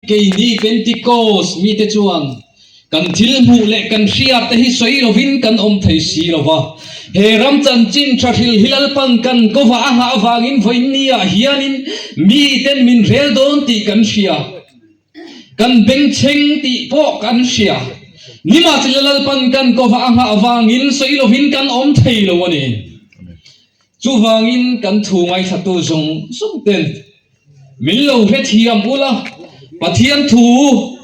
Keini Pentecost mite chuan kan thil hmuh leh kan hriat te hi sawi lovin kan awm thei si lo va. He ram chanchin tha hril hi Lalpan kan kawva a nghah avangin vawiinniah hianin miten min rel dawn tih kan hria. Kan bengchheng tih pawh kan hria. Nimahsela Lalpan kan kawva a nghah avangin sawi lovin kan awm thei lo a ni. Chuvangin kan thu ngaithlatu zawng zawng ten Min lo hrethiam ula, Pathian thu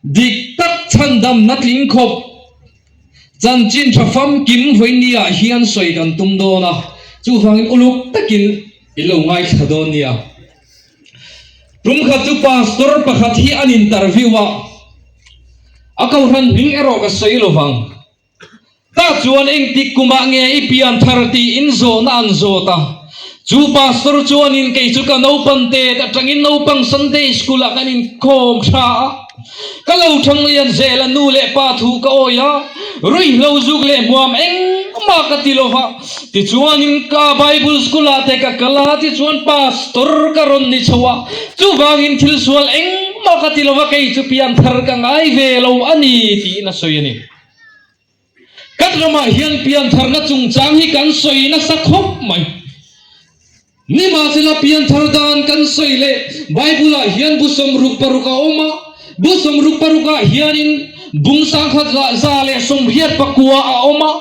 dik tak chhandamna tling khawp chanchin tha famkim vawinia hian sawi kan tum dawn a, chuvangin uluk takin i lo ngaithla dawn nia. Tum khat chu pastor pakhat hi an interview a, a kohhran hming erawh ka sawi lovang. Tah chuan engtik kumah nge i pian thar tiin zawhna an zawt a. Chu pastor chuanin kei chu ka naupan tet atangin naupang Sunday school ah kan inkhawm tha a. Ka lo thang lian zel a nu leh pa thu ka awi a, ruihhlo zuk leh hmuam engmah ka ti lo va. Tichuanin ka Bible school ah te ka kal a, tichuan pastor ka rawn ni chho a. Chuvangin thil sual engmah ka ti lo va, kei chu pian thar ka ngai ve lo a ni tiin a sawi a ni. Kan ramah hian piantharna chungchang hi kan sawi nasa khawp mai. Nimahsela pianthar dan kan sawi leh Bible-ah hian bu 66 a awm a, bu 66 ah hianin bung sangkhat za leh 89 a awm a,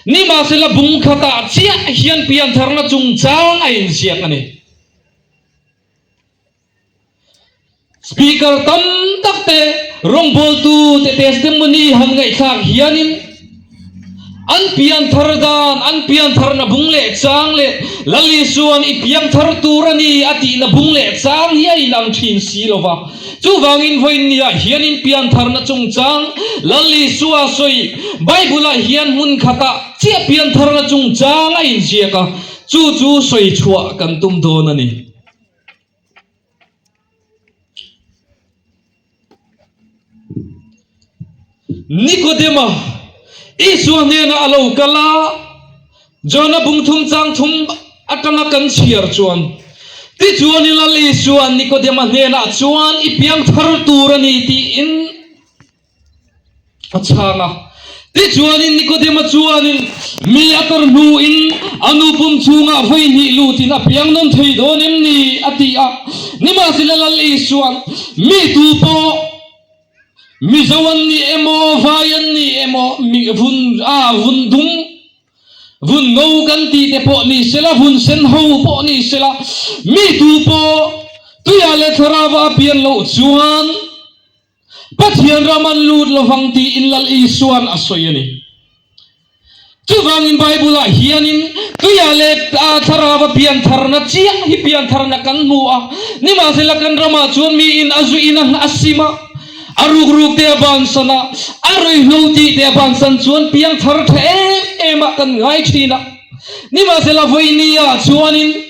nimahsela bung khatah chiah hian piantharna chungchang a inziak a ni. Speaker tam tak te rawngbawltu te testimony han ngaihthlak hianin an pianthar dan, an piantharna bung leh chang leh Lal Isua'n i piangthar tur a ni a tihna bung leh chang hi a inang thin si lo va. Chuvangin vawiinniah hianin piantharna chungchang Lal Isua sawi Bible-ah hian hmun khatah chiah piantharna chungchang a inziak a, chu chu sawi chhuah kan tum dawn a ni. Nikodema, Isua hnena a lo kal a, Jona bung thum chang thum atanga kan chhiar chuan, Tichuan i Lal Isua'n Nikodema hnenah chuan i piang thar tur a ni tiin A chhang a. Tichuanin Nikodema chuanin mi a tar hnuin a nu pum chhungah vawi hnih lutin a piang nawn thei dawn em ni? a ti a. Nimahsela Lal Isua'n, Mi tu pawh Mizo an ni emaw, vai an ni emaw, mi vun a vun dum, vun ngo kan tih te pawh ni sela, vun sen ho pawh ni sela, mi tu pawh tuiah leh thlarauah a pian loh chuan, Pathian ram an lut lovang tiin Lal Isua'n a sawi a ni. Chuvangin Bible-ah hianin tuiah leh thlarauva piantharna chiah hi piantharna kan hmu a. Nimahsela kan ramah chuan miin a zuiin a sim a, a rukruk te a bansan a, a ruihhlo tih te a bansan chuan piangthar tha em em ah kan ngai thin a. Nimahsela vawinia chuanin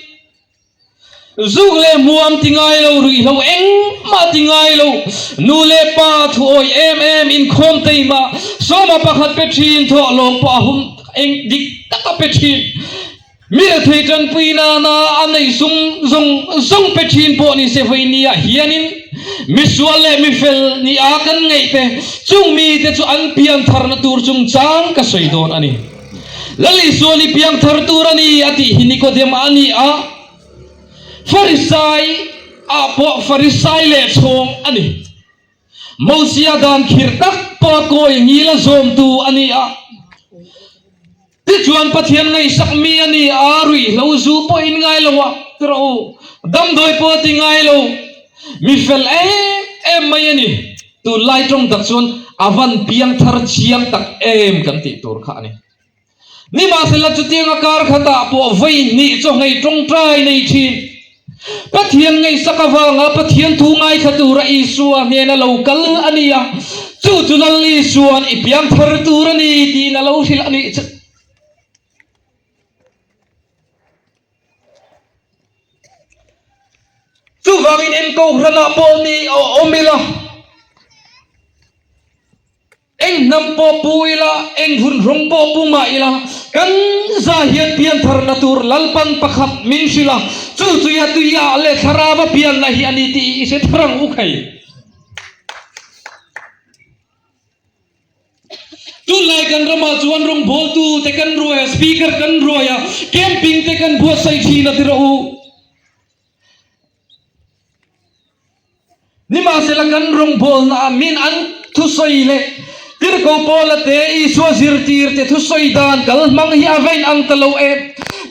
Zuk leh hmuam ti ngai lo, ruihhlo engmah ti ngai lo, nu leh pa thuawi em em inkhawm teimah sawma pakhat pe thin thawh lawm pawh a hum eng dik tak a pe thin. Mi rethei tanpui nana a nei sum zawng zawng pe thin pawh ni se vawinia hianin misual leh mifel ni a kan ngaih te chung mite chu an piantharna tur chungchang ka sawi dawn a ni. Lal Isuan i piangthar tur a ni a tih hi Nikodema a ni a, Farisai ah pawh Farisai leh chhawng a ni. Mosia dan khirh tak pawh a kawi ngil a zawmtu a ni a. Tichuan Pathian ngaihsak mi a ni a, ruihhlo zu pawh in ngai lo a, ti rawh u, damdawi pawh a ti ngai lo, mi fel em em mai a ni. Tunlai tawng tak chuan a van piangthar chiang tak em kan tih tur kha a ni. Nimahsela chutianga kar khatah pawh vawi hnih chaw nghei tawngtai nei thin. Pathian ngaihsak avanga Pathian thu ngaithla tura Isua hnena lo kal a ni a, chu chu Lal Isua'n i piangthar tur a ni tiin a lo hrilh a nih chu. Chuvangin en kohhranah pawh ni awm ila, eng hnam pawh pu ila, eng hun rawng pawh pu mah ila, Kan za hian piantharna tur Lalpan pakhat min hrilh a, chu chuia tuiah leh thlarava pianna hi a ni tih i hre thar ang u khai. Tunlai kan ramah chuan rawngbawltu te kan ruai a, speaker kan ruai a, camping te kan buatsaih thin a ti rawh u. Nimahsela kan rawngbawlna ah min an thusawi leh Tirhkoh Paula te Isua zirtir te thusawi dan kal hmang hi a vein ang ta lo e.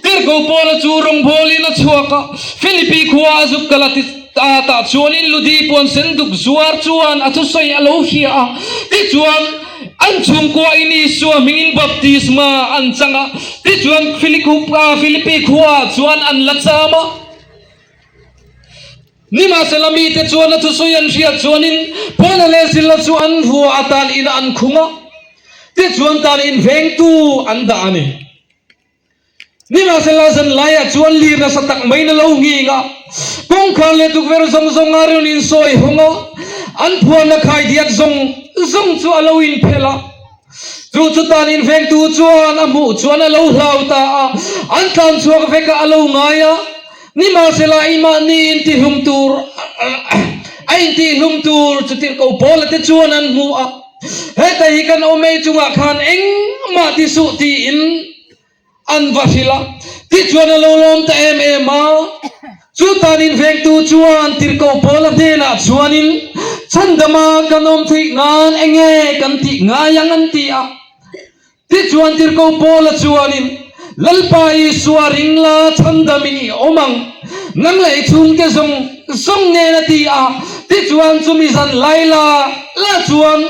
Tirhkoh Paula chu rawngbawlin a chhuak a, Philippi khua a zuk kal a ti ta tah chuanin Ludi puan sen duk zuar chuan a thusawi a lo hria a, tichuan an chhungkua in Isua hmingin baptisma an chang a, tichuan Philippi khua ah chuan an la cham a. Nimahsela mite chuan a thusawi an hriat chuanin Paula leh Sila chu an vua atan inah an khung a, tichuan tan invengtu an dah a ni. Nimahsela zan laiah chuan lir nasa tak maiin a lo nghing a, kawngkhar leh tukverh zawng zawng a rawn insawi hawng a, an phuarna khaidiat zawng zawng chu a lo inphelh a. Chu chu tan invengtu chuan a hmuh chuan a lo hlau ta a, an tlan chhuak vek a, a lo ngai a. Nimahsela i mahni intihlum tur a intihlum tur chu tirhkoh Paula te chuan an hmu a, Heta hi kan awm ei chungah khan engmah ti suh tiin an va hrilh a. Tichuan a lo lawm ta em em a. Chu tan invengtu chuan tirhkoh Paula hnenah chuanin, Chhandama kan awm theih nan enge kan tih ngai ang an ti a. Tichuan Tirhkoh Paula chuanin, Lalpa Isua ring la chhandamin i awm ang, nang leh i chhungte zawng zawng nen a ti a. Tichuan chumi zan lai la la chuan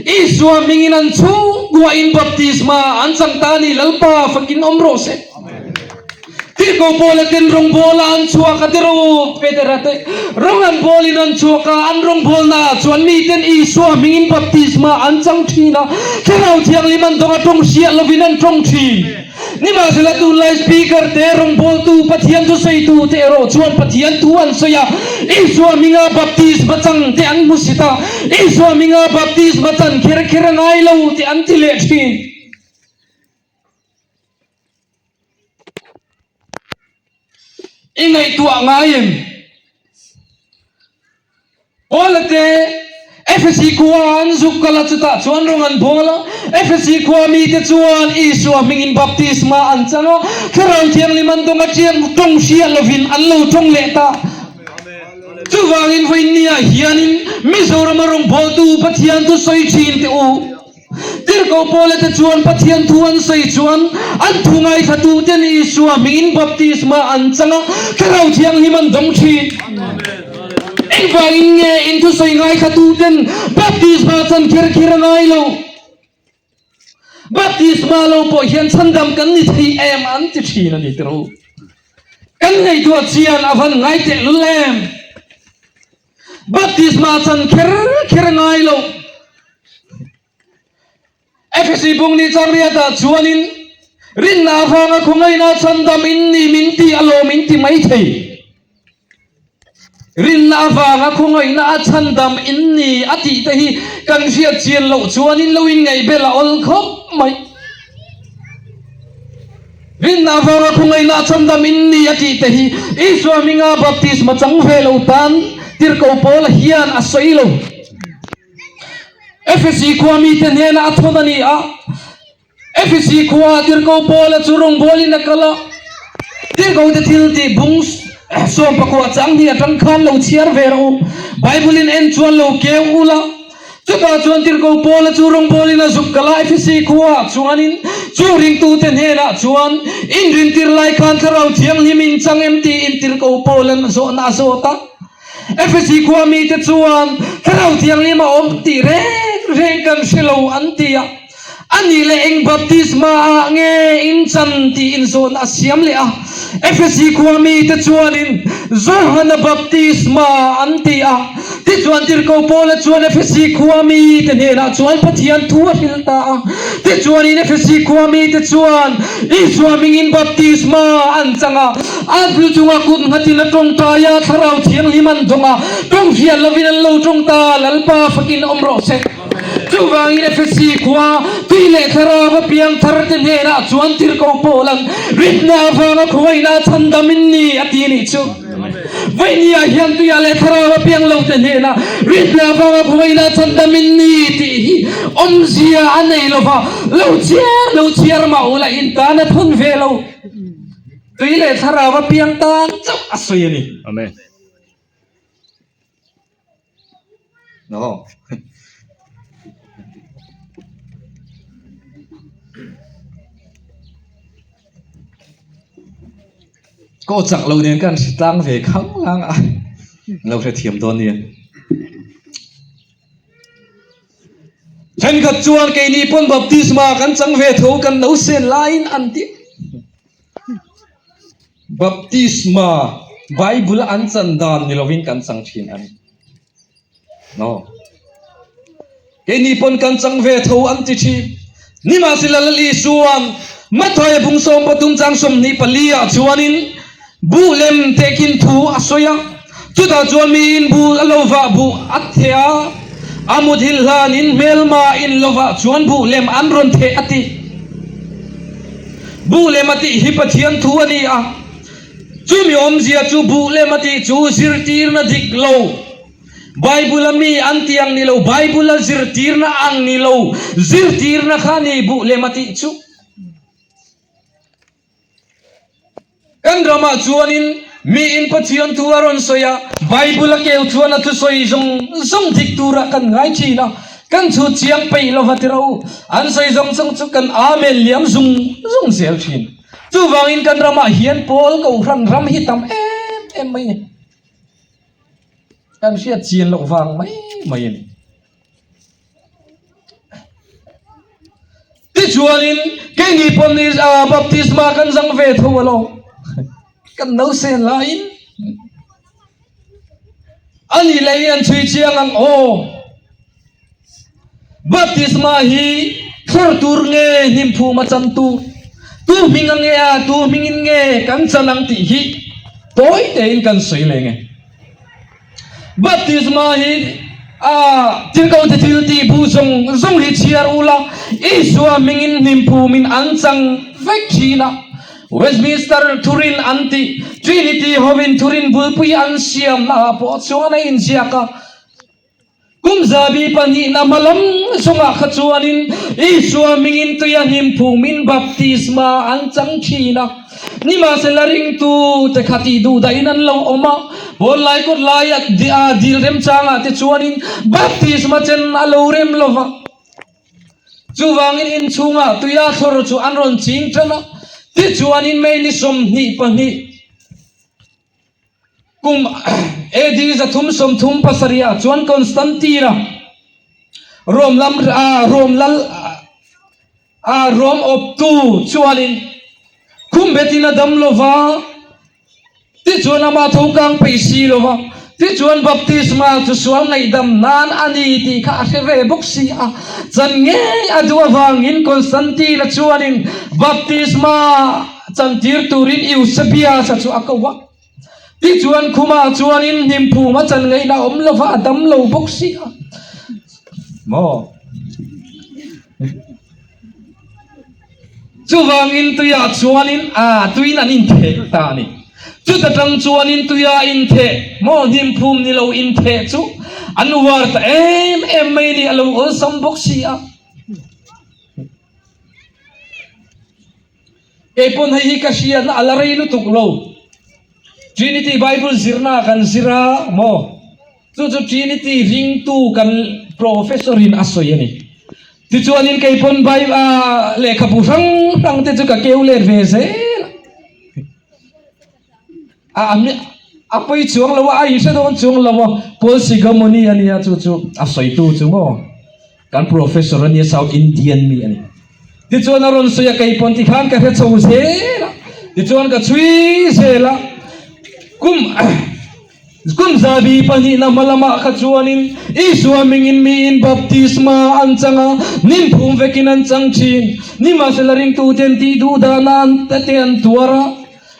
Isua hmingin an chhungkuahin baptisma an chang ta a ni, Lalpa fakin awm rawh se. Tirhkoh Paula ten rawngbawla an chhuak a ti ro, Petera te rawng an bawlin an chhuak a, an rawngbawlna ah chuan miten Isua hmingin baptisma an chang thin a, Thlarau Thianghlim an dawng a tawng hriah lovin an tawng thin. Nimahsela tunlai speaker te rawngbawltu Pathian thusawitu te erawh chuan Pathian thu an sawi a, Isua hminga baptisma chang te an hmusit a, Isua hminga baptisma chan kher kher a ngai lo te an ti leh thin. I ngaihtuah ngai em? Paula te Efesi khua an zuk kal a, chutah chuan rawng an bawl a. Efesi khua mite chuan Isua hmingin baptisma an chang a, Thlarau Thianghlim an dawng a, ṭiak ṭawng hriat lovin an lo ṭawng leh ta. Chuvangin vawiinniah hianin Mizorama rawngbawltu Pathian thu sawi ṭhin teh u. Tirhkoh Paula te chuan Pathian thu an sawi chuan an thu ngaithlatuten Isua hmingin baptisma an chang a, Thlarau Thianghlim an dawng thin. Engvangin nge in thusawi ngaithlatuten baptisma chan kher kher a ngai lo? Baptisma lo pawh hian chhandam kan ni thei em an ti thin a ni tiro. Kan ngaihtuah chian a van ngai tehlul em? Baptisma chan kher kher a ngai lo. Efesi bung ni changriatah chuanin rinna avanga khawngaihna chhandam in ni min ti alawm in ti mai thei. Rinna avanga khawngaihna a chhandam in ni a tih te hi kan hriat chian loh chuanin lo inngaihbel a awl khawp mai. Rinna avanga khawngaihna a chhandam in ni a tih te hi Isua hminga baptisma chang ve lo tan Tirhkoh Paula hian a sawi lo. Efesi khua mite hnena a thawn a ni a. Efesi khua Tirhkoh Paula chu rawngbawlin a kal a. Tirhkoh te thil tih bung sawmpakua chang hnih atang khan lo chhiar ve rawh u. Bible in en chuan lo keu ula. Chutah chuan Tirhkoh Paula chu rawngbawlin a zuk kal a, Efesi khuaah chuanin chu ringtute hnenah chuan, Inrintir lai khan Thlarau Thianghlim in chang em? tiin Tirhkoh Paula'n zawhna a zawt a. Efesi khua mite chuan, Thlarau Thianghlim a awm tih reng reng kan hre lo an ti a. A nih leh eng baptisma ah nge in chan tiin zawhna a siam leh a. Efesi khua mite chuanin Johana baptisma an ti a. Tichuan Tirhkoh Paula chuan Efesi khua mite hnenah chuan Pathian thu a hrilh ta a. Tichuanin Efesi khua mite chuan Isua hmingin baptisma an chang a. A lu chunga kut nghatin a tawngtai a, Thlarau Thianghlim an dawng a, tawng hriat lovin an lo tawng ta, Lalpa fakin awm rawh se. Chuvangin Efesi khua tui leh thlarau a piang thar te hnenah chuan tirhkoh Paula'n rinna avanga khawngaihna a chhandam in ni a ti a nih chu. Vawinia hian tuiah leh thlarau a piang lo te hnenah rinna avanga khawngaihna a chhandam in ni tih hi awmzia a nei lo va, lo chhiar lo chhiar mah ula in tan a thawn ve lo. Tui leh thlarau a piang tan chauh a sawi a ni. Amen. No. Kaw chak lo nen kan hre tlang ve khang lang a, lo hre thiam dawn nia. Thenkhat chuan keini pawn baptisma kan chang ve tho kan lo sen laiin an ti. Baptisma Bible an chan dan ni lovin kan chang thin a ni. No. Keini pawn kan chang ve tho an ti thin. Nimahsela Lal Isua'n Mathaia bung 13 chang 24 ah chuanin buh lem tehkhin thu a sawi a. Chutah chuan miin buh a lo vah buh a theh a, a muthilh hlanin hmelma in lo vah chuan buh lem an rawn theh a ti. Buh lem a tih hi Pathian thu a ni a. Chumi awmzia chu buh lem a tih chu zirtirna dik lo, Bible a mi an tih ang ni lo, Bible a zirtirna ang ni lo, zirtirna kha ni buh lem a tih chu. Kan ramah chuanin miin Pathian thu a rawn sawi a, Bible a keu chuan a thusawi zawng zawng dik turah kan ngai thin a, kan chhut chiang peih lova ti ro, an sawi zawng zawng chu kan amen liam zung zung zel thin. Chuvangin kan ramah hian Paul Kohhran ram hi tam em em mai a ni. Kan hriat chian loh vang mai mai a ni. Tichuanin keini pawn ni ah baptisma kan zang ve tho alawm. Kan no sen laiin a nih leh hi an chhui chiang ang aw. Baptisma hi thlawr tur nge hnimphum a chan tur, tu hming a nge a, tu hmingin nge kan chan ang tih hi tawi tein kan sawi leh nge. Baptisma hi a tirhkohte thil tih bu zawng zawng hi chhiar ula, Isua hmingin hnimphumin an chang vek thin a. Westminster thurin an tih Trinity hovin thurin bulpui an siamna ah pawh chuan a inziak a. Kum zabi pahnihna hma lam zawngah kha chuanin Isua hmingin tuia hnim phumin baptisma an chang thin a. Nimahsela ringtu te kha tih duh dahin an lo awm a, Pawnlai kawt laia dil remchangah te chuanin baptisma chen a lo rem lo va. Chuvangin inchhungah tuia thlawr chu an rawn ching tan a, tichuanin May ni 22, Kum AD 337 ah chuan Constantine-a Rome lam Rome lal Rome awptu chuanin khum betin a dam lova, tichuan amah tho kang peih si lova, tichuan baptisma chu sual ngaihdam nan a ni tih kha a hre ve bawk si a, chan ngei a duh avangin Constantine-a chuanin baptisma Chantir turin Eusebius-a chu a ko a. Tichuan khumah chuanin hnimphum a chan ngaihna awm lova a dam lo bawk si a. Maw? Chuvangin tuiah chuanin a tuiin an intheh ta a ni. Chuta tang chuanin tuia intheh, maw hnimphum ni lo intheh chu an uar ta em em mai ni, a lo awlsam bawk si a. Kei pawn hei hi ka hriatna a la rei lutuk lo. Trinity Bible zirna kan zir a maw? Chu chu Trinity ringtu kan professor in a sawi a ni. Tichuanin kei pawn Bible ah lehkhabu hrang hrang te chu ka keu let ve zel a. A a pawi chuang lo a, a inhre dawn chuang lo a, Paul Sigamoni a nia chu chu a sawitu chu maw? Kan professor a nia South Indian mi a ni. Tichuan a rawn sawi a kei pawn tikhan ka hre chho zel a, tichuan ka chhui zel a, kum kum zabi pahnihna hma lamah kha chuanin Isua hmingin miin baptisma an chang a, nim phum vekin an chang thin. Nimahsela ringtuten tih duh dahna an te an tuar a,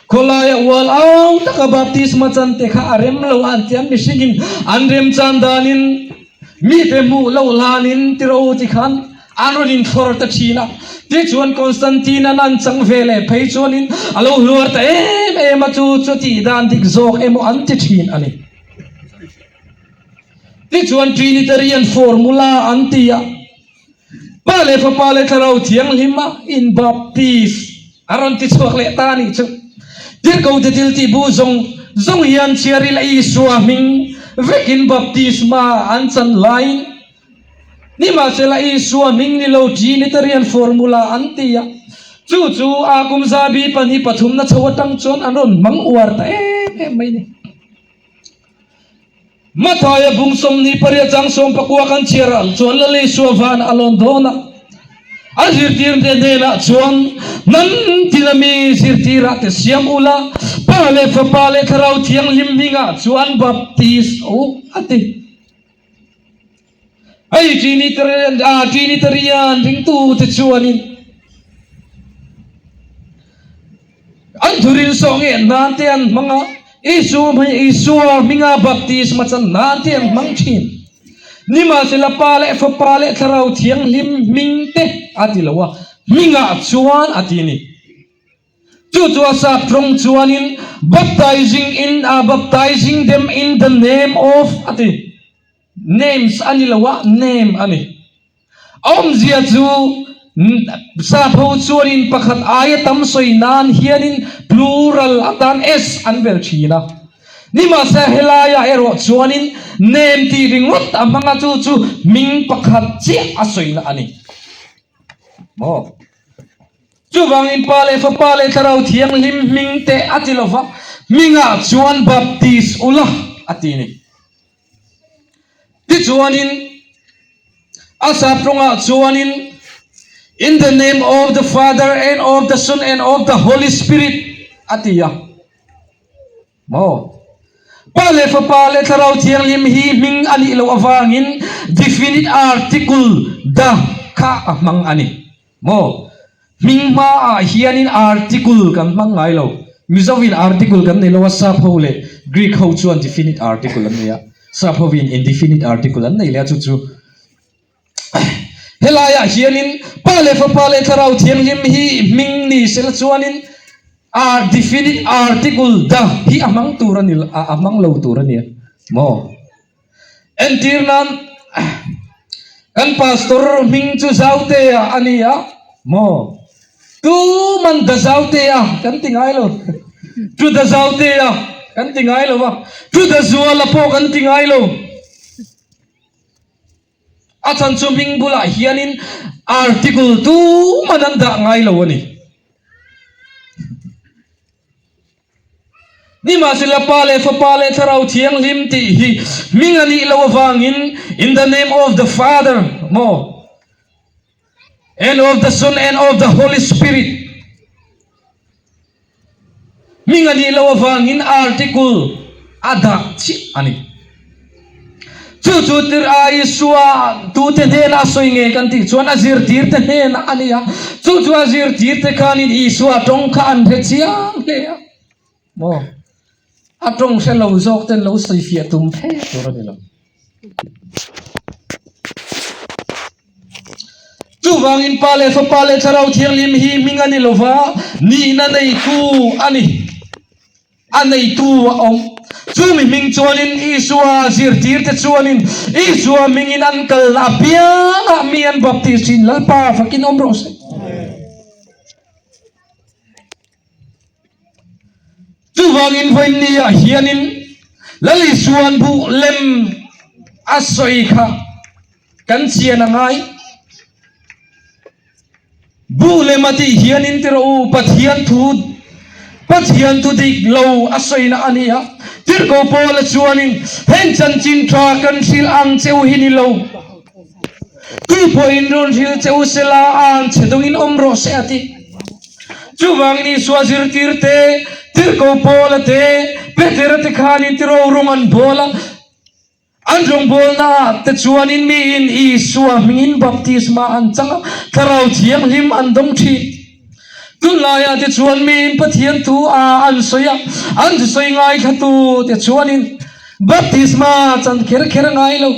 khawlaia ual au taka baptisma chan te kha a rem lo a an ti a, mihringin an remchan danin. Mite hmuh loh hlanin tiro ti khan an rawn inthlawr ta thin a. Tichuan Constantine-a'n an chang ve leh phei chuanin a lo hluar ta em em a, chu chu tih dan dik zawk emaw an ti thin a ni. Tichuan Trinitarian formula an ti a, Pa leh Fapa leh Thlarau Thianghlim a inbaptis a rawn ti chhuak leh ta a nih chu. Tirhkote thil tih bu zawng zawng hian chhiar ila Isua hming vekin baptisma an chan laiin nimahsela Isua hming ni lo Trinitarian formula an ti a, chu chu a kum zabi pahnih pathumna chho atang chuan an rawn hmang uar ta em em mai a ni. Mathaia bung 28 chang 19 kan chhiar ah chuan Lal Isua van a lawn dawn a, a zirtirte hnenah chuan, Hnam tina mi zirtirah te siam ula, Pa leh Fapa leh Thlarau Thianghlim hmingah chuan baptis u, a ti. Hei Trinitarian ah Trinitarian ringtute chuanin an thurin sawh nge nan te an hmang a, Isu Isua hminga baptisma chan nan te an hmang thin. Nimahsela Pa leh Fapa leh Thlarau Thianghlim hming te a ti lo a, hmingah chuan a ti a ni. Chu chu a sap tawng chuanin baptizing in a baptizing them in the name of a ti. Names a ni lo a, name a ni. A awmzia chu sap ho chuanin pakhat aia tam sawi nan hianin plural atan s an bel thin a. Nimahse helaiah erawh chuanin name tih ringawt a hmang a, chu chu hming pakhat chiah a sawina a ni. Maw? Chuvangin Pa leh Fapa leh Thlarau Thianghlim hming te a ti lova, hmingah chuan baptis ula a ti ni. Tichuanin a sap tawngah chuanin In the name of the Father and of the Son and of the Holy Spirit a ti a. Maw? Pa leh Fapa leh Thlarau Thianghlim hi hming a nih loh avangin definite article the kha a hmang a ni. Maw? Hming hmaah hianin article kan hmang ngai lo. Mizovin article kan nei lo a, Sap ho leh Greek ho chuan definite article an nei a, Sap hovin indefinite article an nei leh a, chu chu helaiah hianin Pa leh Fapa leh Thlarau Thianghlim hi hming ni sela chuanin a definite article the hi a hmang tur a ni a hmang lo tur a ni a maw? Entir nan kan pastor hming chu Zautea a ni a maw? Tuman da Zautea kan ti ngai lo. Tu da Zautea kan ti ngai lo va, tu da Zuala pawh kan ti ngai lo. A chhan chu hming bulah hianin article tuman an dah ngai lo a ni. Nimahsela Pa leh Fapa leh Thlarau Thianghlim tih hi hming a nih loh avangin In the name of the Father maw and of the Son and of the Holy Spirit hming a nih loh avangin article a dah chiah a ni. Chu chu tir a Isua tute hnena a sawi nge kan tih chuan a zirtirte hnena a ni a. Chu chu a zirtirte khanin Isua tawng kha an hre chiang hle a. Maw? A tawng hre lo zawk ten lo sawi fiah tum phe tur a ni lo. Chuvangin Pa leh Fapa leh Thlarau Thianghlim hi hming a ni lova, nihna neitu a ni. A neitu a awm. Chumi hming chuanin Isua zirtirte chuanin Isua hmingin an kalna apiangah mi an baptis thin. Lalpa fakin awm rawh se. Chuvangin vawiinniah hianin Lal Isua'n buh lem a sawi kha kan chian a ngai. Buh lem a tih hianin ti rawh u, Pathian thu Pathian thu dik lo a sawina a ni a. Tirhkoh Paula chuanin, Heng chanchin tha kan hrilh ang che u hi ni lo. Tu pawhin rawn hrilh che u sela a ang che dawngin awm rawh se a ti. Chuvangin Isua zirtir te, Tirhkoh Paula te, Petera te khanin ti ro rawng an bawl a. An rawngbawlnaah te chuanin miin Isua hmingin baptisma an chang a, Thlarau Thianghlim an dawng thin. Tunlaiah te chuan miin Pathian thu a an sawi a, an thusawi ngaithlatu te chuanin baptisma chan kher kher a ngai lo.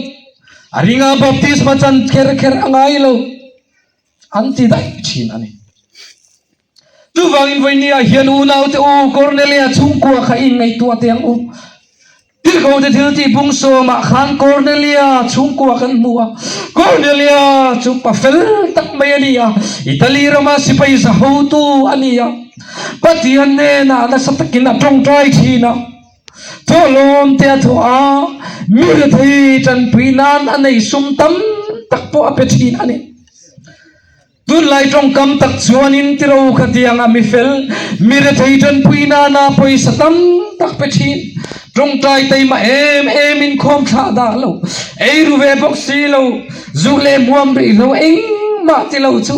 A ringa baptisma chan kher kher a ngai lo an ti daih thin a ni. Chuvangin vawinia hian unaute u Kornelia chhungkua kha i ngaihtuah teh ang u. Tirhkote thil tih bung sawmah khan Kornelia chhungkua kan hmu a. Kornelia chu pa fel tak mai a ni a, Italy rama sipai za hotu a ni a. Pathian hnenah nasa takin a tawngtai thin a. Thawhlawm te a thawh a, mi rethei tanpui nan a nei sum tam tak pawh a pe thin a ni. Tunlai tawngkam tak chuanin tiro khatianga mi fel, mi rethei tanpui nana pawisa tam tak pe thin, tawngtai taima em em inkhawm thlah dah lo, ei ru ve bawk si lo, zu leh hmuam rih lo engmah ti lo chu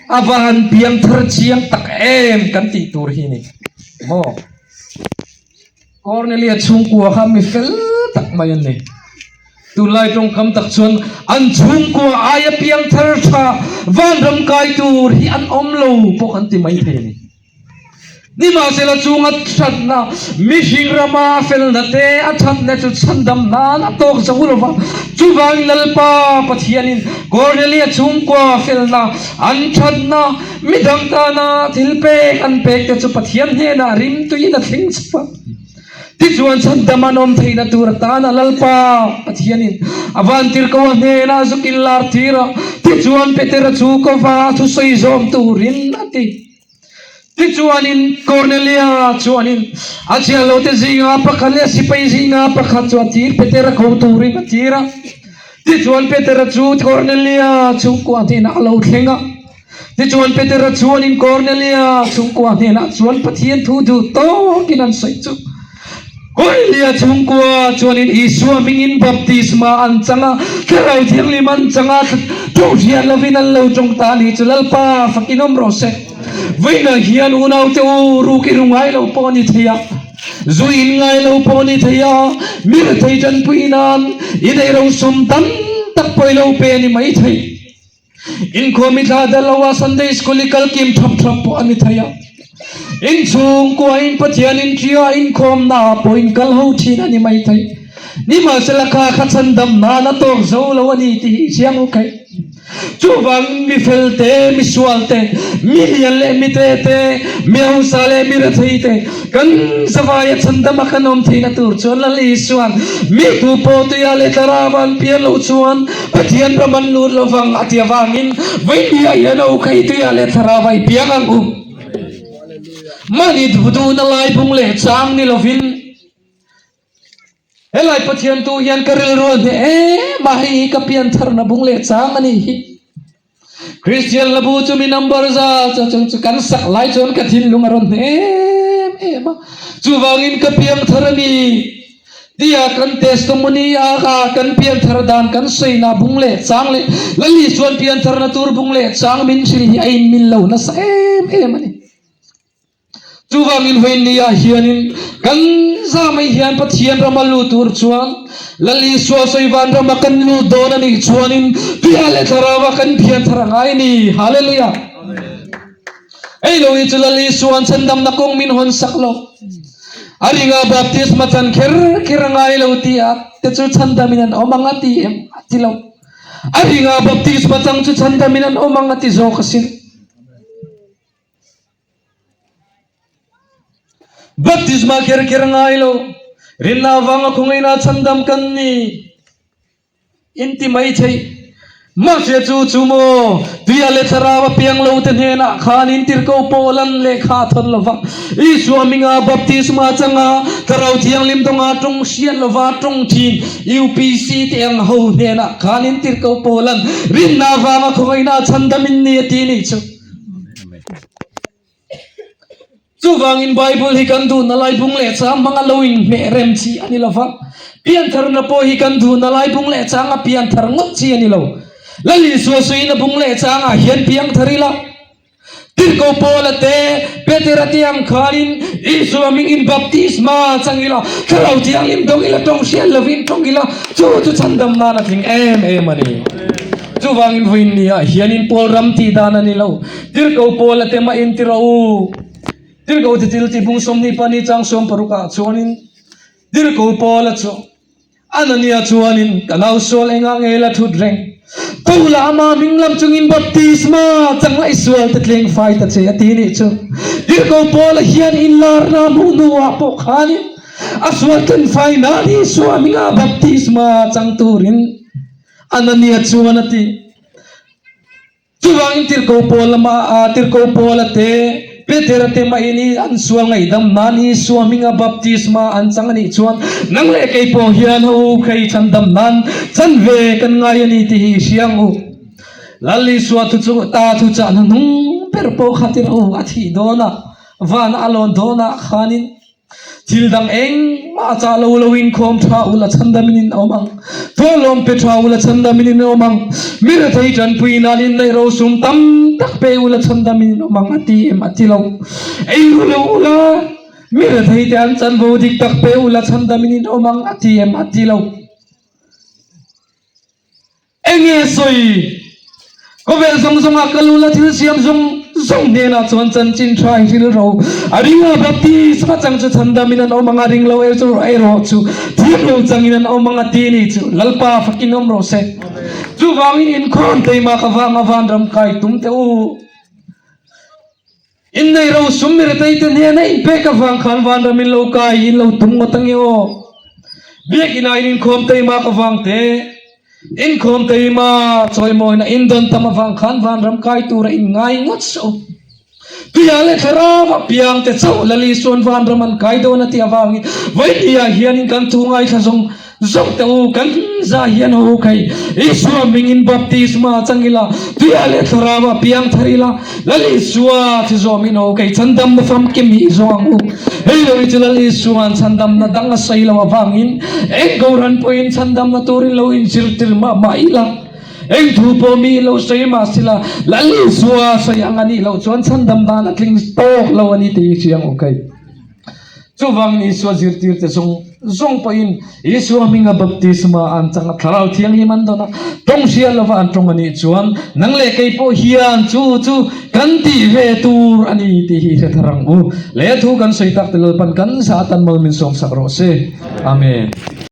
a va han piang thar chiang tak em kan tih tur hi ni maw? Cornelia chhungkua kha mi fel tak mai an ni. Tunlai tawngkam tak chuan an chhungkua aia piang thar tha vanram kai tur hi an awm lo pawh kan ti mai thei a ni. Nimahsela chunga thatna mihring rama a felna te a thatna chu chhandam nan a tawk zo lo va. Chuvangin Lalpa Pathianin Cornelia chhungkua felna an thatna Midang tana thil pek an pek te chu Pathian hnenah rimtuiin a thleng chhup a. Tichuan chhandam an awm theihna tur atana Lalpa Pathianin a vantirhkoa hnenah zuk inlar tir a, tichuan Petera chu kova thusawi zawm turin a ti. Tichuanin Kornelia chuanin a thianlote zinga pakhat leh a sipai zinga pakhat chu a tir Petera ko turin a tir a. Tichuan Petera chu Kornelia chhungkua hnenah a lo thleng a. Tichuan Petera chuanin Kornelia chhungkua hnenah chuan Pathian thu duh tawkin an sawi chu. Kornelia chhungkua chuanin Isua hmingin baptisma an chang a, Thlarau Thianghlim an chang a, thu hriat lovin an lo tawng ta a ni chu Lalpa fakin awm rawh se. Vawiinah hian unaute u ruk i ru ngai lo pawh a ni thei a, zu in ngai lo pawh a ni thei a, mi rethei tanpui nan i neih rosum tam tak pawh i lo pe a ni maithei. Inkhawm i thlah dal lo a, Sunday School i kal kim thap thap pawh a ni thei a. Inchhungkua in Pathian in ṭia inkhawmna ah pawh in kal ho ṭhin a ni mai thei. Nimahsela kha kha chhandam nan a tawk zo lo a ni tih hi chiang u kei. Chuvangin mi fel te, mi sual te, mi lian leh mi te te, mi hausa leh mi rethei te, Kan zavaia chhandama kan awm theihna tur chuan Lal Isua'n mi tu pawh tuia leh thlarau an pian loh chuan Pathian ram an lut lo vang a ti avangin vawinia hian a ukhei tuia leh thlarau a i piang ang u. Mahni duhduhna lai bung leh chang ni lovin helai Pathian tu hian ka rilru a hneh em a, hei hi ka piantharna bung leh chang a nih hi. Kristian hlabu chu mi number za chu chu chu kan sak lai chuan ka thinlung a rawn hne em em a, chuvangin ka piangthar a ni tia kan testimony a kha kan piangthar dan kan sawina bung leh chang leh Lali chuan piangtharna tur bung leh chang min hrilh hi a inmil lo nasa em em a ni. Chuvangin vawinia hianin kan za mai hian Pathian rama lut tur chuan Lal Isua sawi van rama kan lut dawn a nih chuanin Tuia leh Thlarauva kan phian thar a ngai a ni. Hallelujah! Hei lo hi chu Lal Isua'n chhandamna kawng min hawn sak lo. A ringa baptisma chan kher kher a ngai lo tih ah te chu chhandamin an awm ang a ti em? A ti lo. A ringa baptisma chang chu chhandamin an awm ang a ti zawk asin. Baptisma kher kher ngai lo, rinna avanga khawngaihna chhandam kan ni inti mai thei. Mahse chu chu maw, tuia leh thlarau a piang lo te hnenah khan intirhko pawh lan lehkha a thawn lo va. Isua hminga baptisma changa thlarau thianghlim dawnga tawng hriat lova tawng thin UPC te ang ho hnenah khan intirhko pawh lan rinna avanga khawngaihna chhandam in ni a ti nih chu. Chuvangin Bible hi kan duhna lai bung leh chang hmanga lo inhmeh rem chi a ni lo va, piantharna pawh hi kan duhna lai bung leh changa pianthar ngawt chi a ni lo. Lal Isua suiin a bung leh changah hian piangthar ila, Tirhkoh Paula te, Petera te ang khanin Isua hmingin baptisma chang ila, Thlarau Thianghlim dawng ila, tawng hriat lovin tawng ila, chu chu chhandam nan a tling em em a ni. Chuvangin vawiin niah hianin Paul ram tih dan a ni lo. Tirhkoh Paula te mah in ti rawh u. Tirhkoh ti thil tih bung 22 chang 60 ah chuanin Tirhkoh Paula chu. Anania chuanin, Ka nau sual engah nge la thut reng? Paula ama hming lam chungin baptisma chang la i sual te tleng fai ta che a ti nih chu. Tirhkoh Paula hian inlarna hmuh hnuah pawh khanin a sual tlen fai nan Isua hminga baptisma chang turin Anania chuan a ti. Chuvangin Tirhkoh Paul lama a Tirhkoh Paula te, Petera te mahin i an sual ngaihdam nan Isua hminga baptisma an chang a nih chuan nang leh kei pawh hian ho khei chhandam nan chan ve kan ngai a ni tih hi i hria ang u. Lal Isua thu chu ta thu chah hnahnung ber pawh kha tirh u a thih dawn a, van a lawn dawnah khanin Thil dang engmah a chah lo lo in khawm tha ula chhandamin in awm ang. Tualawm pe tha ula chhandamin in awm ang. Mi rethei tanpui nan in neih rosum tam tak pe ula chhandamin in awm ang a ti em a ti lo. Ei ru lo ula mi rethei te an chanvo dik tak pe ula chhandamin in awm ang a ti em a ti lo. Enge sawi? Khawvel zawng zawnga ka lu la thil siam zawng zawng hnenah chuan chanchin tha i hril ro. A ring a baptisma chang chu chhandamin an awm ang a, ring lo erawh chu thiam lo changin an awm ang a ti ni chu Lalpa fakin awm rawh se. Chuvangin inkhawm teima ka vanga vanram kai tum teh u. Innei ro sum mi retei te hnena inpek avang khan vanram in lo kai in lo tum ngawt ange aw. Biakina in inkhawm teimak avang te, inkhawm teima chawimawina in dawn tam avang khan vanram kai tura in ngai ngawt suh u. Tuia leh thlarau a piang te chauh Lal Isuan vanram an kai dawn a tih avangin vawinia hianin kan thu ngaithla zawng Zawk teh u, kan za hian ho kei Isua hmingin baptisma chang ila, tuia leh thlarau a piang thar ila, Lal Isua thi zawmin ho kei chhandamna famkim hi i zawng ang u. Hei lo hi chu Lal Isua'n chhandamna dang a sawi lo avangin eng Kohhran pawhin chhandamna turin lo inzirtir mah mah ila, eng thu pawh mi lo sawi mah sila, Lal Isua sawi ang a nih loh chuan chhandam dan a tling tawk lo a ni tih hi hria ang u kei. Chuvangin Isua zirtirte zawng zawng pawhin Isua hminga baptisma an chang a, Thlarau Thianghlim an dawn a, tawng hria lova an tawng a nih chuan nang leh kei pawh hian chu chu kan tih ve tur a ni tih hi hre thar ang u. Leh thu kan sawi tak te Lalpan kan zah atan mal min sawmsak rawh se. Amen.